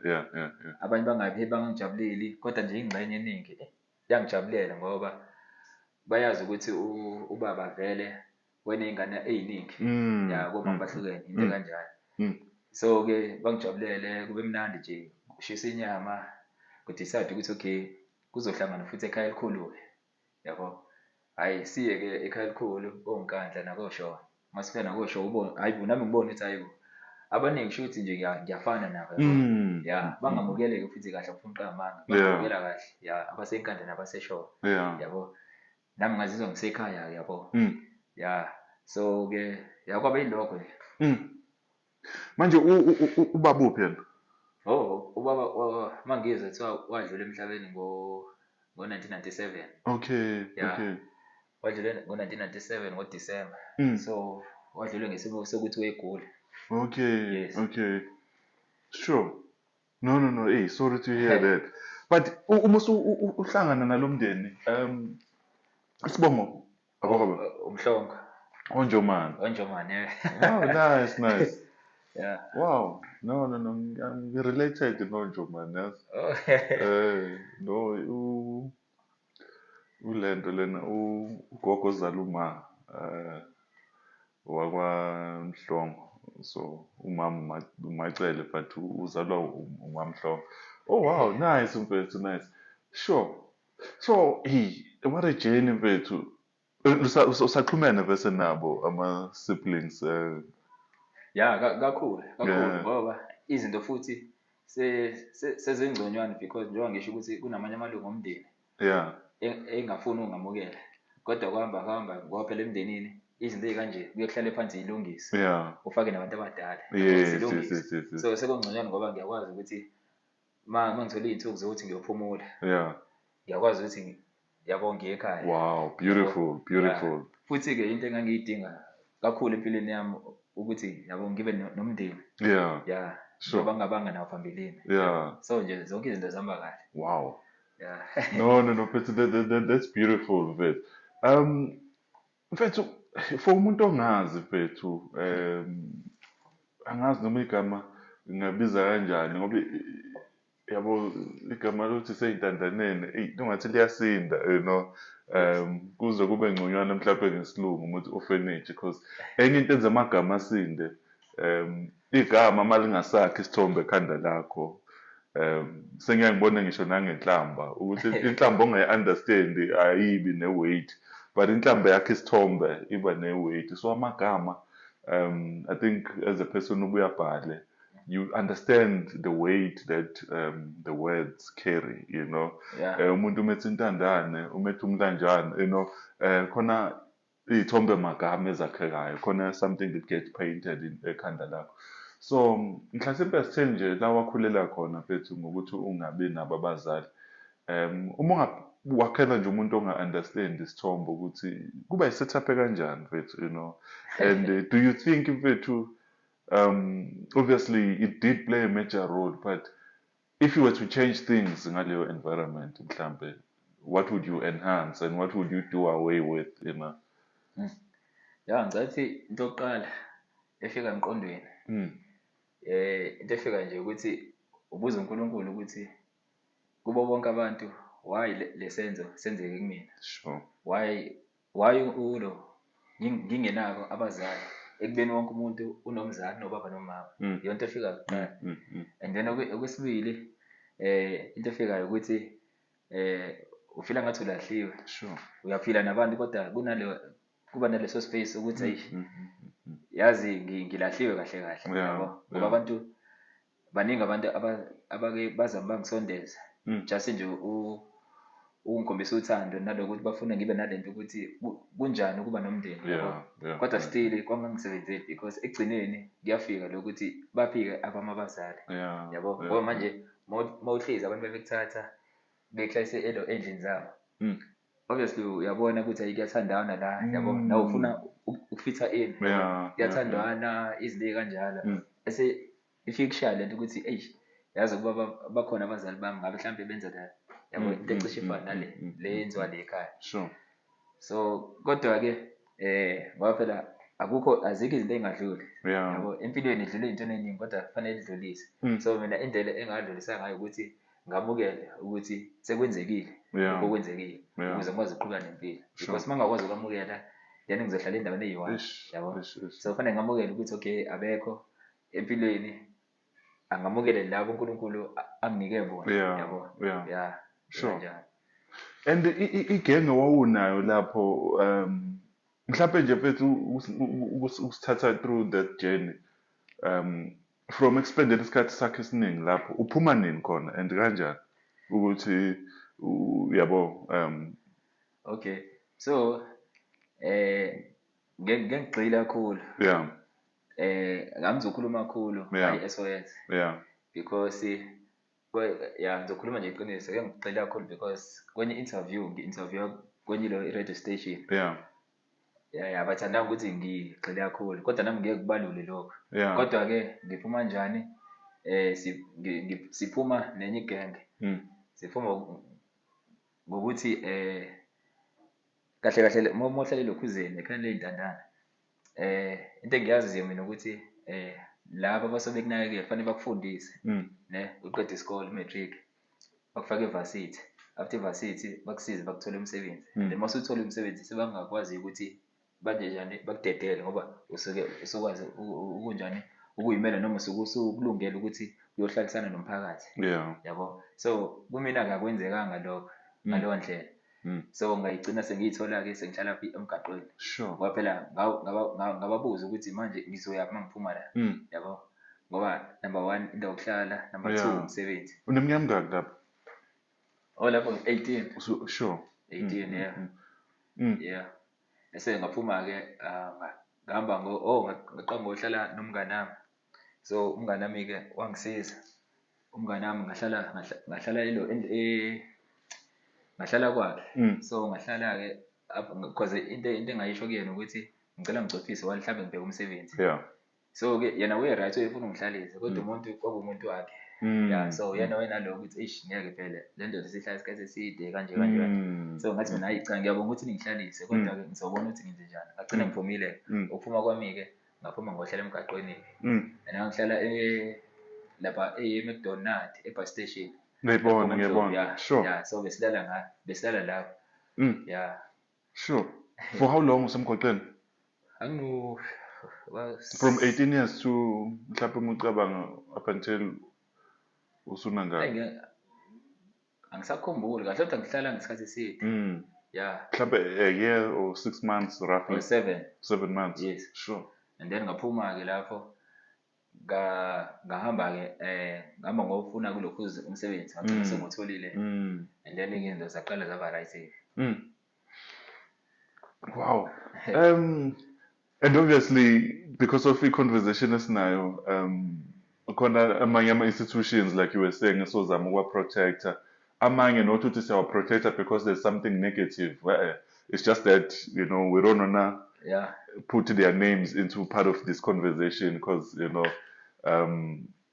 Yeah.
Abanye bangabi happy bangangijabuleli kodwa nje ingxenye eningi yangijabulela ngoba bayazi ukuthi ubaba vele weney'ngane ey'ningi. Yeah, komama bahlukene into kanjalo. So ke bangijabulele kube mnandi nje kushisa inyama ku-decide ukuthi okay kuzohlangana futhi ekhaya elikhulu-ke yabo. Hhayi siye ke ekhaya elikhulu koNkandla nakoShowe. Masifika nakoShowe ubone hhayi bo nami ngibone ukuthi hhayi bo abaningi shuthi nje ngiyafana nabo yabo. Yeah, bangamukeleke futhi kahle angifuni ukuqamba amanga. Bangamukela kahle yeah abaseNkandla nabaseShowe. Yabo. Nami ngazizwa ngisekhaya yabo. Yeah, so ke yakwaba yilokho nje.
Manje ubaba uphi yena?
Oh, ubaba mangizwe kuthiwa wadlula emhlabeni ngo 1997.
Okay, okay.
Wadlula ngo 1997 ngoDecember. So wadlula ngesimo sokuthi wayegula.
Okay,
Yes.
okay. Sure. No, no, no. Hey, sorry to hear that. But uma uhlangana nalomndeni, Isibongo abakho
uMhlongo.
ONjomane.
ONjomane, yeah.
Oh, nice, nice.
Yeah.
Wow. No, no, no. I'm related to noNjomane, yes.
Oh.
No, ulento lena ugogo ozala uma wakwaMhlongo. So umama uMacele, but uzalwa uMamhlongo. Oh wow, nice mfethu, nice. Sure. So, hey, what a journey mfethu. Usaxhumene bese nabo ama siblings?
Yeah, kakhulu kakhulu, ngoba izinto futhi sezingconywana, because njengoba ngisho ukuthi kunamanye amalungu omndeni engafuni ukungamukela, kodwa kuhamba kuhamba, ngoba phela emndenini izinto ey'kanje kuye kuhlale phansi zilungise, ufake nabantu abadala, zilungise. So sekungconywana ngoba ngiyakwazi ukuthi ma ngithola iy'nsuku zokuthi ngiyophumula, ngiyakwazi ukuthi yabo ngiye ekhaya.
Wow, beautiful, beautiful.
Yeah. Futhi-ke into engangiyidinga kakhulu empilweni yami ukuthi yabo ngibe nomndeni. Yeah. Ngoba ngingabanga nawo phambilini. So nje zonke izinto zihamba kahle.
Wow.
Yeah.
No, no, no, but that's beautiful, mfethu. Mfethu, for umuntu ongazi mfethu, angazi noma igama ngingabiza kanjani, ngoba yabo igama lokuthi seyintandaneni, eyi ungathi liyasinda, you know, kuze kube ngconywana mhlawumbe ngesilungu ukuthi orphanage, because enye into enza amagama asinde, igama uma lingasakhi isithombe ekhanda lakho, sengiyaye ngibone ngisho nangenhlamba ukuthi inhlamba ongayi-understand ayibi ne-weight, but inhlamba yakho isithombe iba ne-weight. So amagama, I think as a person ubuye abhale, you understand the weight that the words carry, you know. Umuntu umethi intandane, umethi umlanjane, you know, khona iy'thombe magama ezakhekayo, khona something that gets painted in ekhanda lakho. So mhlasimpe sitheni nje la wakhulela khona mfethu ngokuthi ungabi nabo abazali. Uma wakhela nje umuntu onga-understand isithombe ukuthi kuba yi-setup kanjani mfethu, you know. And do you think mfethu, obviously it did play a major role, but if you were to change things ngaleyo environment mhlambe, what would you enhance and what would you do away with, you know?
Yeah, ngicathi into yokuqala efika emqondweni. Into efika nje ukuthi ubuza uNkulunkulu ukuthi kubo bonke abantu why le senzo senzeke kumina? Why ulo ngingenako abazali ekubeni wonke umuntu unomzali nobaba nomama? Iyonto efika kuqala. And then okwesibili, into efikayo ukuthi ufila ngathi ulahliwe. Uyaphila nabantu kodwa kuba naleso space ukuthi eish, yazi ngilahliwe kahle kahle, yabo. Ngoba abantu baningi, abantu abake bazama bangisondeza. Just nje ukungikhombisa uthando nalokuthi bafuna ngibe nalento ukuthi kunjani ukuba nomndeni, yabo. Kodwa still kwangangisebenzeli, because ekugcineni kuyafika lokuthi bafike abami abazali, yabo. Ngoba manje mawuhlezi abantu bebekuthatha bekuhlalise endlini zabo. Obviously uyabona ukuthi ayi kuyathandana la, yabo. Nawe ufuna ukufitha in, yabo. Kuyathandwana, izinto ey'kanjalo. Bese ifike kushaya lento ukuthi eish, yazi ukuba bakhona abazali bami ngabe mhlambe benza la, yabo, into ecishe ifane nale, le yenziwa le ekhaya. So kodwa-ke ngoba phela akukho, azikho izinto ey'ngadluli. Yabo, empilweni idlula ey'ntweni ey'ningi kodwa kufanele idlulise. So mina indlela engadlulisa ngayo ukuthi ngamukele ukuthi sekwenzekile, lokho okwenzekile, ukuze ngikwazi ukuqhubeka nempilo. Because uma ngingakwazi ukwamukela, then ngizohlala endaweni eyi-one, yabo. So kufanele ngamukele ukuthi okay, abekho empilweni, angamukele labo uNkulunkulu anginike bona, yabo. Yeah, kanjalo.
And igenge wawunayo lapho, mhlawumbe nje mfethu ukusithatha through that journey, from expended isikhathi sakhe esiningi lapho, uphuma nini khona and kanjani ukuthi yabo,
Okay, so ngeke ngigxile kakhulu. Angizokhuluma kakhulu ngayi-SOS. Because yeah, ngizokhuluma nje iqiniso, ngeke ngigxile kakhulu because kwenye interview, ngi-interview kwenye ilo radio station. Yeah, abathandanga ukuthi ngigxile kakhulu, kodwa nami ngeke kubalule lokho. Kodwa-ke ngiphuma kanjani? Siphuma nenye igenge. Siphuma ngokuthi Kahle kahle uma uhlala elokhuzeni ekhaya ley'ntandane, into engiyaziyo mina ukuthi laba abasuke bekunakekela kufanele bakufundise, ne, uqede isikole u-matric, bakufake e-varsity, after i-varsity bakusize bakuthole umsebenzi. Then uma usuthole umsebenzi sebangakwazi ukuthi banjenjani, bakudedele ngoba usuke usukwazi ukunjani ukuyimela noma usuke usukulungele ukuthi uyohlalisana nomphakathi. Yabo, so kumina-ke akwenzekanga lokho ngaleyo ndlela. So ngayigcina sengiyithola-ke sengihlala phi emgaqweni. Ngoba phela ngababuza ukuthi manje ngizoyaphi uma ngiphuma la. Yabo, ngoba number one indawo yokuhlala, number two umsebenzi.
Uneminyaka emingaki lapho?
Oh, lapho 18.
So, sure.
18, yeah. Yeah. Bese ngaphuma-ke, ngahamba ngaqala ngohlala nomngani wami. So umngani wami-ke wangisiza. Umngani wami ngahlala ngahlala kwakhe. So ngahlala-ke because into engayisho kuyena ukuthi ngicela ngicophise while mhlambe ngibheke umsebenzi. So-ke yena uye-right, uyefuna ungihlalise, kodwa umuntu kwakuwumuntu wakhe. Yeah, so yena wayenaloko ukuthi eish ngeke phela le ndoda isihlala isikhathi eside kanje kanje kanje. So ngathi mina hayi cha, ngiyabonga ukuthi ningihlalise, kodwa-ke ngizobona ukuthi ngenze njani. Ngagcina ngiphumile. Ukuphuma kwami-ke ngaphuma ngohlala emgaqweni-ke. And ngangihlala lapha e-McDonald, e-bus station.
Ngiyibona, ngiyibona.
Yeah,
Sure.
yeah, so besilala lapho. Yeah.
Sure. For how long usemgwaqeni?
Angu
From 18 years to mhlawumbe uma ucabanga up until usunangaki?
Angisakhumbuli kahle, kodwa ngihlala ngesikhathi eside. Yeah.
Mhlawumbe a year or 6 months roughly.
Or 7.
7 months.
Yes.
Sure.
And then ngaphuma-ke lapho, ngahamba-ke, ngahamba ngofuna kulokhu umsebenzi, ngagcina sengiwutholile. And then izinto zaqala zaba right-ke.
Wow. And obviously because of i-conversation esinayo, khona amanye ama-institutions like you were saying esozama ukuwa-protector. Amanye not ukuthi siyawa-protector because there's something negative. It's just that, you know, we don't want to put their names into part of this conversation because, you know,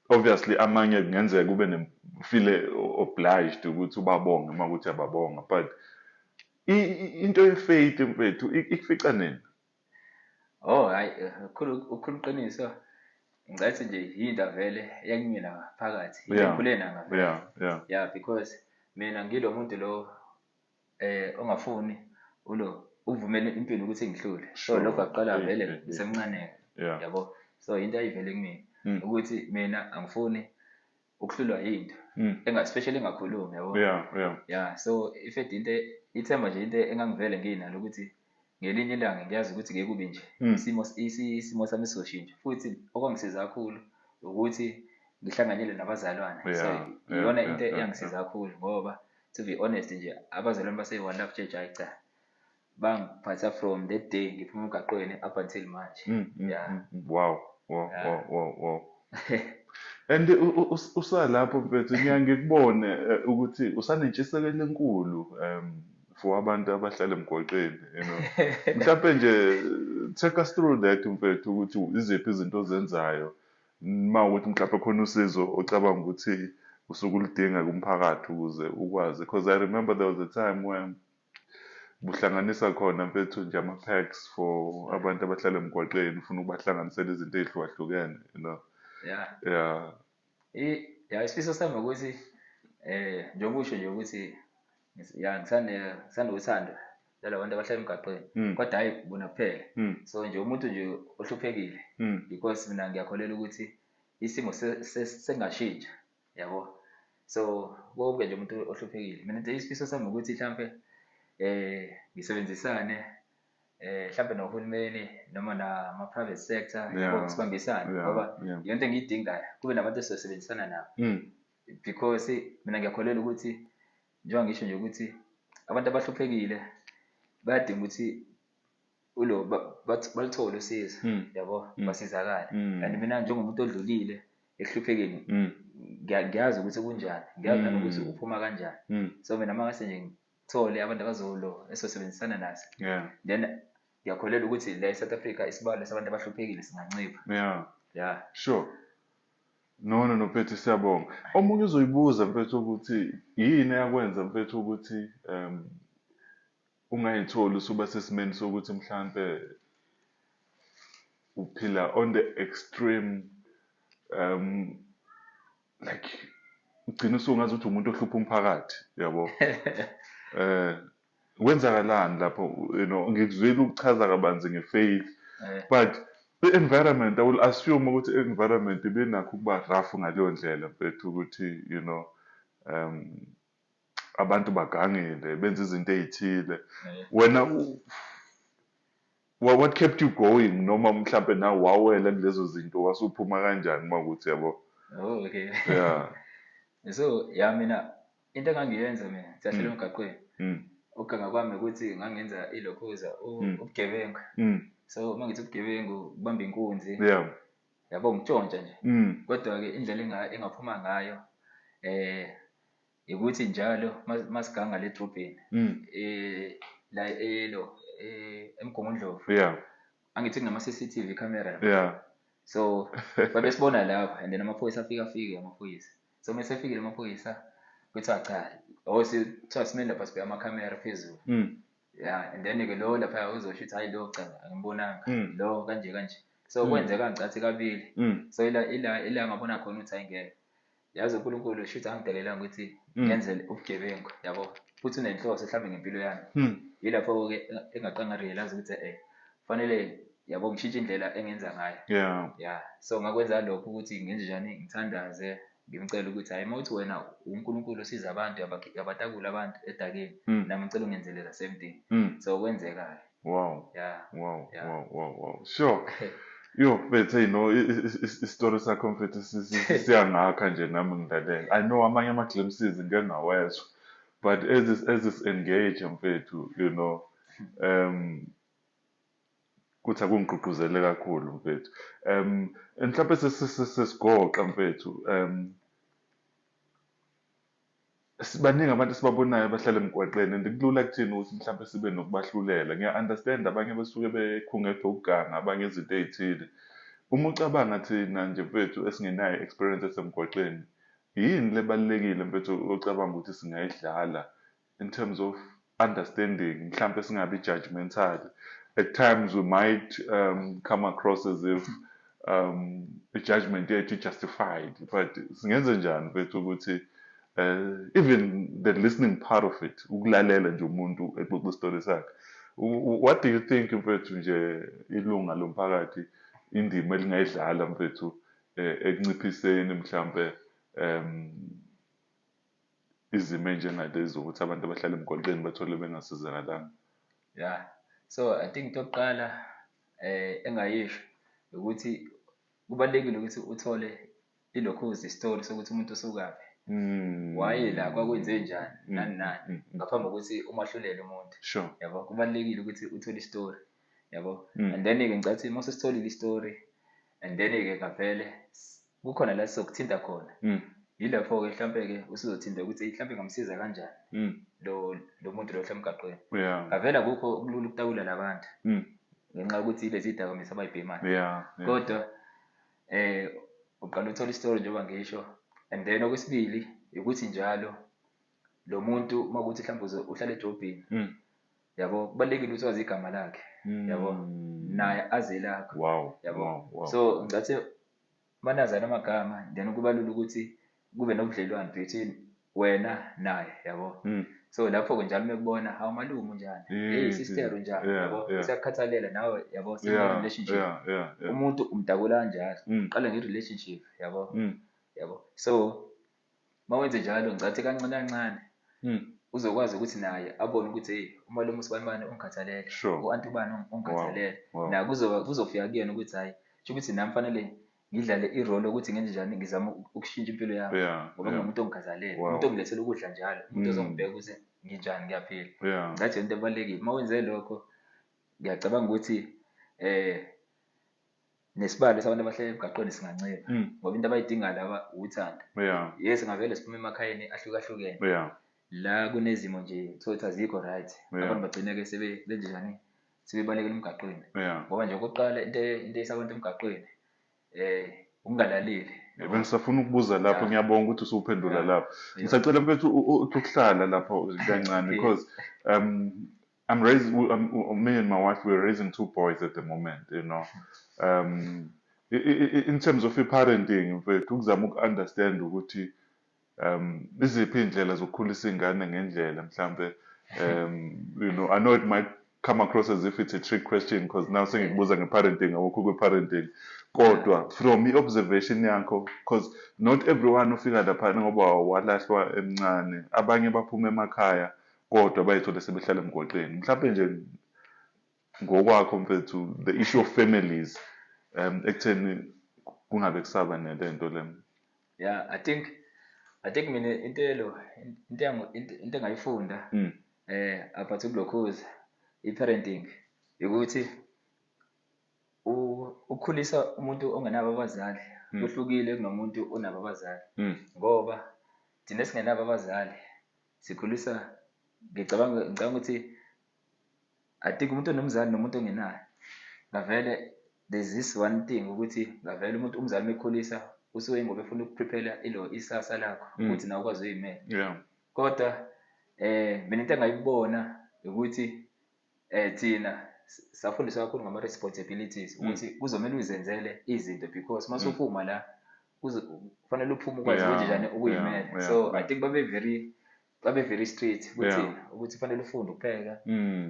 obviously amanye kungenzeka kube feel obliged ukuthi ubabonge uma kuthi ababonga, but into ye-faith mfethu ikufica nini?
Oh, hayi, ukhulu iqiniso. Ngicathi nje yinto vele eyangimina phakathi, into engikhule nayo vele. Yeah, because mina ngilo muntu lo ongafuni ulo uvumele impilo ukuthi ngihlule. So lokho aqala vele ngisemncane. Yabo. So into ayivele kumina ukuthi mina angifuni ukuhlulwa yinto. Especially engakhulumi, yabo. Yeah, so if into ithemba nje into engangivele nginalo ukuthi ngelinye ilanga ngiyazi ukuthi ngeke kube nje. Isimo sami sizoshintsha. Futhi okwangisiza kakhulu ukuthi ngihlanganyele nabazalwane. So iyona into eyangisiza kakhulu ngoba to be honest nje abazalwane base One Love Church, hayi cha, bangiphatha from that day ngiphuma emgaqweni up until manje. Yeah.
Wow, wow,
Yeah.
wow, wow, wow. And usalapho mfethu, ngiya ngikubone ukuthi usanentshisekelo enkulu for abantu abahlala emgwaqeni, you know. Mhlawumbe nje take us through that mfethu, ukuthi iziphi izinto ozenzayo uma ukuthi mhlawumbe khona usizo ocabanga ukuthi usuke uludinga kumphakathi ukuze ukwazi, because I remember there was a time when buhlanganisa khona mfethu nje ama-packs for abantu abahlala emgwaqeni, ufuna ukubahlanganisela izinto ey'hlukahlukene, you know.
Yeah. Yeah, isifiso sami ukuthi njengoba usho nje ukuthi ya, ngisanda uthando laba bantu abahlala emgaqweni. Kodwa hhayi bona kuphela. So nje umuntu nje ohluphekile. Because mina ngiyakholelwa ukuthi isimo sengashintsha, yabo. So konke nje umuntu ohluphekile. Mina nje isifiso sami ukuthi mhlambe ngisebenzisane mhlambe nohulumeni noma nama private sector, yabo, sibambisane, ngoba yonke engiyidingayo kube nabantu esizosebenzisana nabo. Because mina ngiyakholelwa ukuthi njengoba ngisho nje ukuthi abantu abahluphekile bayadinga ukuthi baluthole usizo, yabo, basizakale. And mina njengomuntu odlulile ekuhluphekeni, ngiyazi ukuthi kunjani, ngiyazi nanokuthi uphuma kanjani. So mina uma ngase nje ngithole abantu abazolo esosebenzisana naso, then ngiyakholelwa ukuthi la eSouth Africa isibalo sabantu abahluphekile singancipha.
Sure. No, no, no, mfethu, siyabonga. Omunye uzoyibuza mfethu ukuthi yini eyakwenza mfethu ukuthi ungayitholi usuba sesimeni sokuthi mhlampe uphila on the extreme, like ugcina usungazi ukuthi umuntu ohlupha umphakathi, yabo? Kwenzakalani lapho? Ngikuzwile ukuchaza kabanzi nge-faith, but the environment, I will assume ukuthi i-environment ibinakho ukuba rough ngaleyo ndlela, mfethu, ukuthi abantu bagangile, benza izinto ey'thile. Wena what kept you going, noma mhlampe nawe wawela kulezo zinto, wasuphuma kanjani uma ukuthi, yabo?
Oh, okay. So ya, mina into engangiyenza mina siyahlala emgaqweni. Ukuganga kwami ukuthi ngangenza ilokhuza ubugebengu. So uma ngithi ubugebengu, kubamba inkunzi, yabo, ngitshontsha nje. Kodwa-ke indlela engaphuma ngayo ukuthi njalo masiganga le drobheni, la elo eMgungundlovu, angithi kunama CCTV camera lapha. So babesibona lapha, and then amaphoyisa afike amaphoyisa. So mase efikile amaphoyisa, kuthiwa cha, oh, kuthiwa simele lapha, sibheke amakhamera phezulu. Yeah, and then-ke lo lapha uzosho ukuthi hayi, lo cha, angimbonanga, lo kanje kanje. So kwenzeka ngicathi kabili. So ila ngabona khona ukuthi hayi, ngeke, yazi uNkulunkulu shuthi angidelelanga ukuthi ngenze ubugebengu, yabo, futhi unenhloso mhlawumbe ngempilo yami. Yilapho-ke engaqala nga-realize ukuthi fanele, yabo, ngishintshe indlela engenza ngayo. Yeah, so ngakwenza lokho ukuthi ngenze njani, ngithandaze, ngimcela ukuthi hayi, uma uthi wena uNkulunkulu osiza abantu, yabatakula abantu edakeni, nami ngicela ungenzele the same thing. So kwenzeka-ke. Yeah. Yeah.
Wow. Sure. Yo, mfethu, hey, no, isitori sakho, mfethu, siyangakha nje nami ngilalela. I know amanye ama-glimpses ngike ngawezwa, but as is engage, mfethu, kuthi akungigqugquzele kakhulu, mfethu. Mhlawumbe sesigoqa, mfethu, baningi abantu esibabonayo abahlala emgwaqeni, and kulula kuthina ukuthi mhlawumbe sibe nokubahlulela. Ngiya-understand, abanye basuke bekhungethwe ukuganga, abanye izinto ey'thile. Uma ucabanga, thina nje, mfethu, esingenayo experience esemgwaqeni, yini lebalulekile, mfethu, ocabanga ukuthi singayidlala in terms of understanding, mhlampe singabi judgmental? At times we might come across as if i-judgment yethu justified, but singenze njani, mfethu, ukuthi even the listening part of it, ukulalela nje umuntu exoxa isitori sakhe, what do you think, mfethu, nje ilunga lomphakathi indima elingayidlala, mfethu, ekunciphiseni mhlampe izimo ey'njengalezi zokuthi abantu abahlala emgwaqeni bathole bengasizakalanga?
Yeah, so I think into yokuqala engayisho ukuthi kubalulekile ukuthi uthole ilokhuzi isitori sokuthi umuntu usukaphi, waye la, kwakwenze njani, nani nani, ngaphambi kokuthi umahlulele umuntu. Yabo, kubalulekile ukuthi uthole isitori, yabo. And then-ke ngicathi uma usesitholile isitori, and then-ke ngavele kukhona la sizokuthinta khona. Yilapho-ke mhlampe-ke usuzothinta ukuthi mhlampe ngamsiza kanjani lo muntu lo ohlala emgaqweni. Ngavele akukho okulula ukutakula labantu ngenxa yokuthi ilezi dakamizwa abayibhemayo. Kodwa uqala uthola isitori njengoba ngisho, and then okwesibili ukuthi njalo lo muntu uma kuwukuthi mhlawumbe uhlala edrobheni, yabo, kubalulekile ukuthi wazi igama lakhe, yabo, naye azi elakho, yabo. So ngicathi manazana amagama, then kuba lula ukuthi kube nobudlelwano between wena naye, yabo. So lapho-ke njalo uma ekubona, hawu malume, unjani? Hey sister, unjani? Yabo, usiyakukhathalela nawe, yabo, relationship. Umuntu umdakula kanjalo, uqala nge-relationship, yabo. Yabo, so uma wenze njalo, ngicathi kancane kancane uzokwazi ukuthi naye abone ukuthi hey, umalume usibanibani ungikhathalele, u-anti ubani ungikhathalele. Naye kuzofika kuyena ukuthi hhayi, kusho ukuthi nami fanele ngidlale i-role ukuthi ngenze njani, ngizame ukushintsha impilo yami, ngoba kunomuntu ongikhathalele, umuntu ongilethela ukudla njalo, umuntu ozongibheka ukuthi nginjani, ngiyaphila. Ngathi into ebalulekile uma wenze lokho, ngiyacabanga ukuthi nesibalo sabantu abahlala emgaqweni singancipha, ngoba into abayidingayo laba uthando. Yes, ngavele siphume emakhayeni ahlukahlukene, la kunezimo nje uthola ukuthi azikho right, abantu bagcine-ke benze njani, sebebalekela emgaqweni, ngoba nje okokuqala into eyisa abantu emgaqweni ukungalaleli.
Bengisafuna ukubuza lapho, ngiyabonga ukuthi usuphendula lapho. Ngisacela, mfethu, uthi ukuhlala lapho kancane, because I'm raising, me and my wife, we're raising two boys at the moment. In terms of parenting, mfethu, ukuzama uku-understand ukuthi iziphi iy'ndlela zokukhulisa iy'ngane ngendlela mhlambe. I know it might come across as if it's a trick question because now sengikubuza nge-parenting, awukho kwi-parenting, kodwa from i-observation yakho, because not everyone ufika laphana ngoba walahlwa emncane, abanye baphuma emakhaya kodwa bayithole sebehlala emgwaqeni. Mhlawumbe nje ngokwakho, mfethu, the issue of families ekutheni kungabe kusaba nalento le.
Yeah, I think mina into elo into into engayifunda about ukulokhuza i-parenting ukuthi ukukhulisa umuntu ongenabo abazali kuhlukile kunomuntu onabo abazali, ngoba thina esingenabo abazali sikhulisa, ngicabanga ukuthi I think umuntu onomzali nomuntu ongenayo ngavele there's this one thing ukuthi ngavele umuntu umzali mekhulisa usuke ngoba efuna uku-prepare ilo isasa lakho ukuthi nawe ukwazi uyimela. Kodwa mina into engayibona ukuthi thina safundiswa kakhulu ngama-responsibilities ukuthi kuzomele uzenzele izinto because mase uphuma la kufanele uphume ukwazi ukwenze njani ukuyimela. So I think babe very strict kuthina ukuthi kufanele ufunde ukupheka,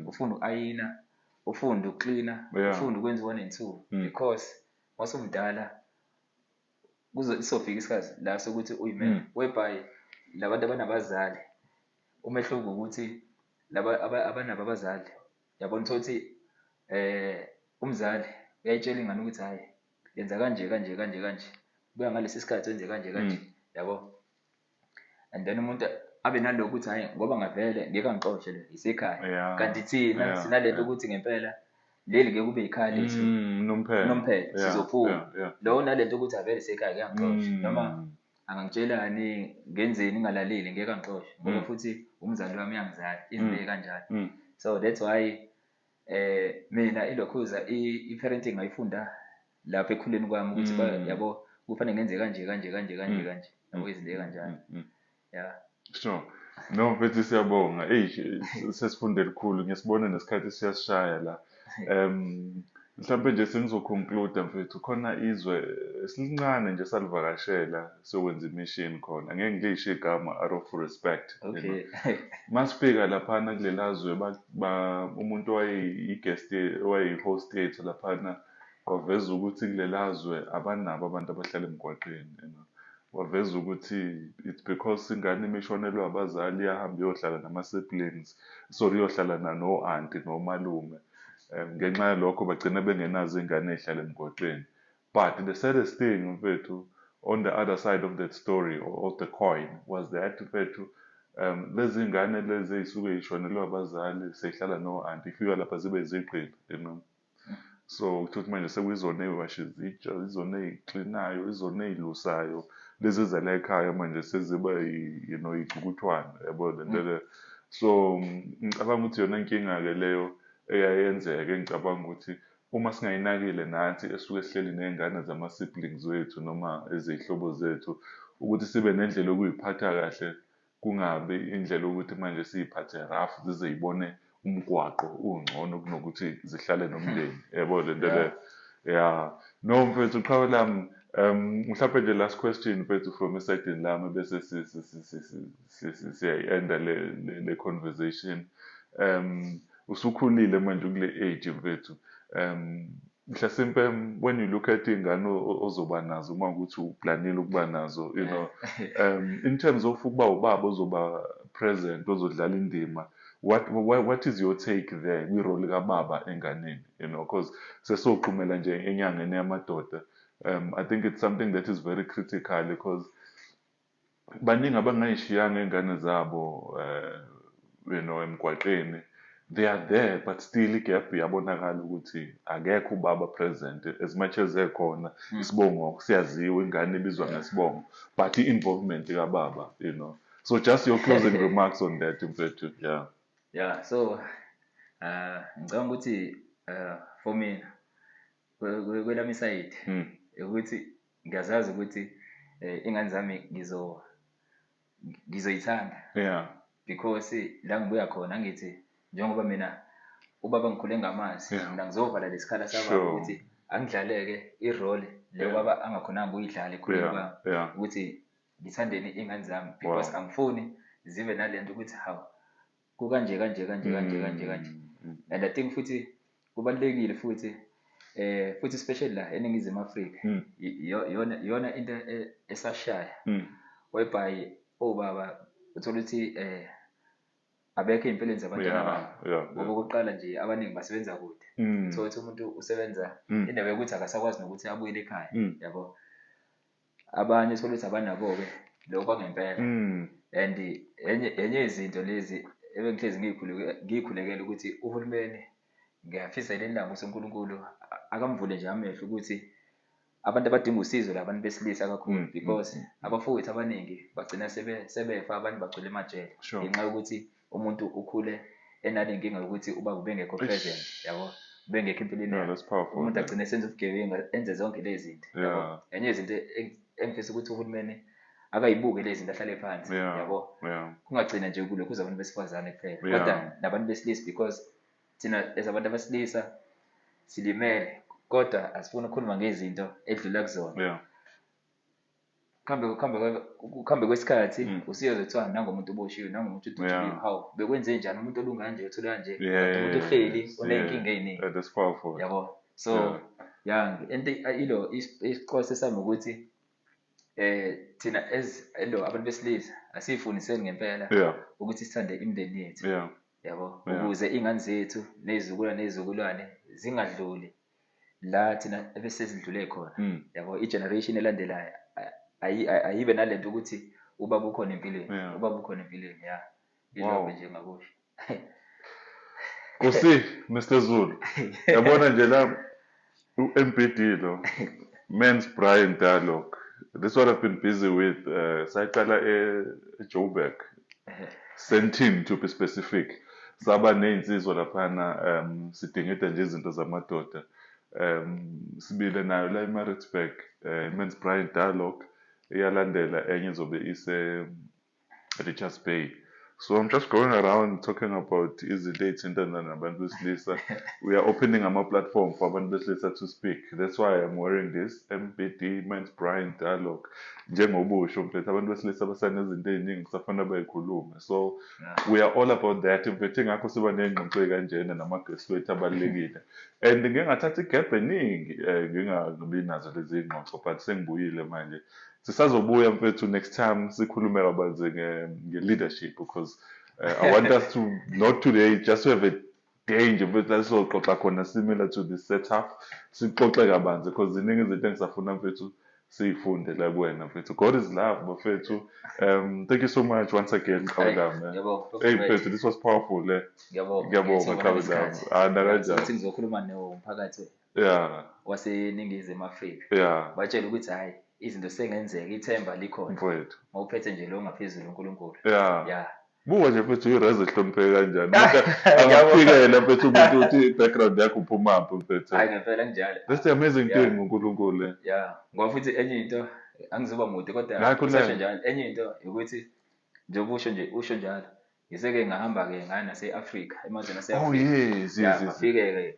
ufunde uku-ayina, ufunde ukuklina, ufunde ukwenza u-one and two, because masumdala kuzo isofika isikhathi la sokuthi uyimele, whereby labantu abanabazali, umehluko ukuthi laba abanabo abazali, yabona, uthola ukuthi umzali uyayitshela ingane ukuthi hhayi, yenza kanje kanje kanje kanje, buya ngalesi sikhathi wenze kanje kanje, yabo, and then umuntu abe nalokhu ukuthi hhayi, ngoba ngavele ngeke angixoshe, le isekhaya, kanti thina sinalento ukuthi ngempela leli ngeke kube ikhaya lethu
Nomphela.
Nomphela, sizophuma. Lo nalento ukuthi avele isekhaya, ngeke angixoshe, noma angangitshelani ngenzeni ngingalaleli, ngeke angixoshe ngoba futhi umzali wami uyangizala, izinto ey'kanjalo. So that's why mina ilokhuza i-parenting ngayifunda lapha ekhuleni kwami ukuthi yabo, kufanele ngenze kanje kanje kanje kanje kanje, yabo, izinto ey'kanjalo. Yeah.
Sure. No, mfethu, siyabonga. Eyi, sesifunde lukhulu, ngiyasibona nesikhathi siyasishaya la. Mhlawumbe nje sengizo-conclude, mfethu, khona izwe esilincane nje salivakashela siyokwenza i-mission khona. Angeke ngilisho igama out of respect. Masifika laphana kulela zwe, umuntu owayeyi-guest, owayeyi-host yethu laphana, waveza ukuthi kulela zwe abanabo abantu abahlala emgwaqeni. Waveza ukuthi it's because ingane uma ishonelwe abazali iyahamba iyohlala nama-siblings, sorry, iyohlala no-aunty nomalume. Ngenxa yalokho bagcina bengenazo iy'ngane ey'hlala emgwaqeni. But the saddest thing, mfethu, on the other side of that story or of the coin was that, mfethu, lezi ngane lezi ey'suke y'shonelwe abazali sey'hlala no-aunty, ifika lapha zibe izigqila. So kuthiwa ukuthi manje sekuyizona ey'washa izitsha, izona ey'klinayo, izona ey'lusayo, lezi ezala ekhaya manje seziba iy'cukuthwane, yabo le nto le. So ngicabanga ukuthi iyona nkinga-ke leyo eyayenzeka, engicabanga ukuthi uma singayinakile nathi esuke sihleli ney'ngane zama-siblings wethu noma ezey'hlobo zethu, ukuthi sibe nendlela yokuy'phatha kahle, kungabi indlela yokuthi manje siy'phathe rough zize y'bone umgwaqo ungcono kunokuthi zihlale nomndeni, yabo le nto leyo. Yeah. No, mfethu, qhawe lami, mhlawumbe nje last question, mfethu, from esayidini lami bese siyayi-enda le conversation. Usukhulile manje kule age, mfethu. Mhlasimpe when you look at iy'ngane ozoba nazo, uma ukuthi uplanile ukuba nazo, in terms of ukuba ubaba ozoba present, ozodlala indima, what is your take there kwi-role kababa enganeni, because sesoxhumela nje enyangeni yamadoda? I think it's something that is very critical because baningi abangayishiyanga iy'ngane zabo emgwaqeni. They are there, but still i-gap iyabonakala ukuthi akekho ubaba present, as much as ekhona isibongo siyaziwa, ingane ibizwa ngesibongo, but i-involvement kababa. So just your closing remarks on that, mfethu, yeah.
Yeah, so ngicabanga ukuthi for mina kwelami i-side ukuthi ngiyazazi ukuthi ingane zami ngizoyithanda because la ngibuya khona, angithi njengoba mina Ubaba ngikhule ngamazi. Mina ngizovala lesikhala sababa ukuthi angidlaleke i-role le ubaba angakhonanga ukuyidlala ekhuleni kwami, ukuthi ngithandeni iy'ngane zami, because angifuni zibe nalento ukuthi hawu, kukanje kanje kanje kanje kanje kanje. And I think futhi kubalulekile futhi, futhi especially la eNingizimu Afrika, yona into esashaya, whereby obaba uthola ukuthi abekho ey'mpilweni zabantwana babo. Ngoba okokuqala nje abaningi basebenza kude. Uthola ukuthi umuntu usebenza indaba yokuthi akasakwazi nokuthi abuyele ekhaya, yabo. Abanye uthola ukuthi abanabo-ke lokho kwangempela. And enye yezinto lezi ebengihlezi ngiyikhulekela ukuthi uhulumeni, ngiyafisa leli langa ukuthi uNkulunkulu akamvule nje amehlo ukuthi abantu abadinga usizo la abantu besilisa kakhulu, because abafowethu abaningi bagcina sebefa, abantu bagcwele emajele. Ngenxa yokuthi umuntu ukhule enale nkinga yokuthi ubaba ubengekho present, yabo, ubengekho empilweni yakhe.
That's powerful,
Umuntu
yeah.
agcine esenza ubugebengu, enze zonke lezi zinto, yabo. Enye yezinto engifisa ukuthi uhulumeni akayibuke lezi zinto, ahlale phansi, yabo. Kungagcina nje kulokhu kuza abantu besifazane kuphela, kodwa nabantu besilisa, because thina as abantu abesilisa silimele, kodwa asifuni ukukhuluma ngezinto edlula kuzona. Kuhambe kwesikhathi, usiyozwa kuthiwa nangomuntu oboshiwe, nangomuntu odutshuliwe. Hawu, bekwenze njani umuntu olunga kanje, uthule kanje? Kanti umuntu ohleli uney'nkinga ey'ningi.
Yeah, that's powerful.
Yabo. So, yeah, into ilo isixwayiso sami ukuthi thina as ilo abantu besilisa asiyifundiseni ngempela ukuthi sithande imindeni yethu. Yabo, ukuze iy'ngane zethu nezizukulwane nezizukulwane zingadluli la thina ebesezidlule khona. Yabo, i-generation elandelayo ayibe nalento ukuthi ubaba ukhona empilweni, ubaba ukhona empilweni, yeah. Ilokho nje ngakusho.
Nkosi, Mr Zulu. Yabona nje la u-MBD lo, Men's Braai Dialogue. This is what I've been busy with. Sayiqala eJoburg. Sandton to be specific. Saba nezinsizwa laphana, sidingida nje izinto zamadoda. Sibile nayo la eMaritzburg, Men's Braai Dialogue, iyalandela enye izobe ise Richards Bay. So I'm just going around talking about izinto ey'thintana nabantu besilisa. We are opening ama-platform for abantu besilisa to speak. That's why I'm wearing this MBD Men's Braai Dialogue. Njengobusho mfethu, abantu besilisa basanezinto ey'ningi kusafanele bayikhulume. So we are all about that. Mfethu, ingakho siba ney'ngxoxo ey'kanjena nama-guests wethu abalulekile. And ngike ngathatha i-gap eningi, ngingabi nazo lezi y'ngxoxo, but sengibuyile manje. Sisazobuya mfethu next time sikhulume kabanzi nge-leadership, because I want us to, not today, just to have a day nje mfethu la sizoxoxa khona similar to this setup, sixoxe kabanzi, because ziningi izinto engisafuna mfethu siyifunde la kuwena mfethu. God is love bafethu. Thank you so much once again, Qhawe lami.
Ngiyabonga.
Hey mfethu, this was powerful.
Ngiyabonga.
Ngiyabonga,
Ngiyabonga
Qhawe lami.
ngesikhathi.
Ah, nakanjani.
Ukuthi ngizokhuluma nomphakathi waseNingizimu Afrika. Batshele ukuthi hayi, izinto sengenzeka, ithemba likhona.
Mfowethu.
Mawuphethe nje lo ngaphezulu uNkulunkulu.
Buka nje mfethu i-res ehlonipheke kanjani. Angakufikela mfethu umuntu uthi i-background yakho uphumaphi mfethu.
Hayi ngempela kunjalo.
That's the amazing thing ngoNkulunkulu.
Ngoba futhi enye into angizoba mude kodwa
Ngakho
kusasho
la.
njalo, enye into ukuthi njengoba usho nje, usho njalo. Ngiseke ngahamba ke ngaya nase-Afrika, emazweni ase-Afrika.
Oh, yes, yes, yes.
Ngafike-ke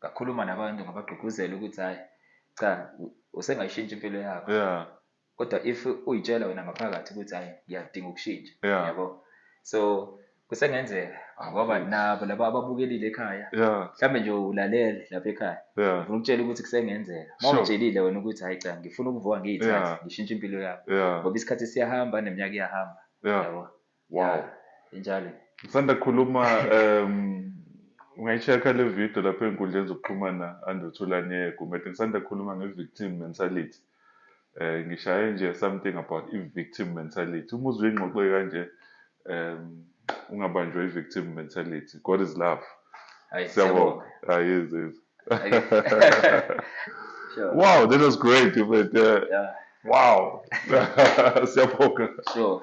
ngakhuluma nabantu, ngabagqugquzela ukuthi hayi cha, usengayishintsha impilo yakho. Kodwa if uyitshela wena ngaphakathi ukuthi hayi ngiyadinga ukushintsha, yabo. So kusengenzeka ngoba nabo laba ababukelile ekhaya, mhlambe nje ulalele lapha ekhaya, ngifuna ukutshela ukuthi kusengenzeka. Uma ungitshelile wena ukuthi hayi cha, ngifuna ukuvuka ngiyithathe, ngishintshe impilo yami. Ngoba isikhathi siyahamba neminyaka iyahamba. Yabo.
Wow.
Yeah, injalo.
Ngisanda kukhuluma, ungayi-check-a le video lapha ey'nkundleni zokuxhumana under Thulani Gumede. Ngisanda kukhuluma nge-victim mentality. Ngishaye nje something about i-victim mentality. Uma uzwa ingxoxo kanje, ungabanjwa i-victim mentality. God is love.
Hayi,
Siyabonga.
siyabonga.
Hayi, yes, yes.
Sure.
Wow, that was great. But wow. Siyabonga.
Sure.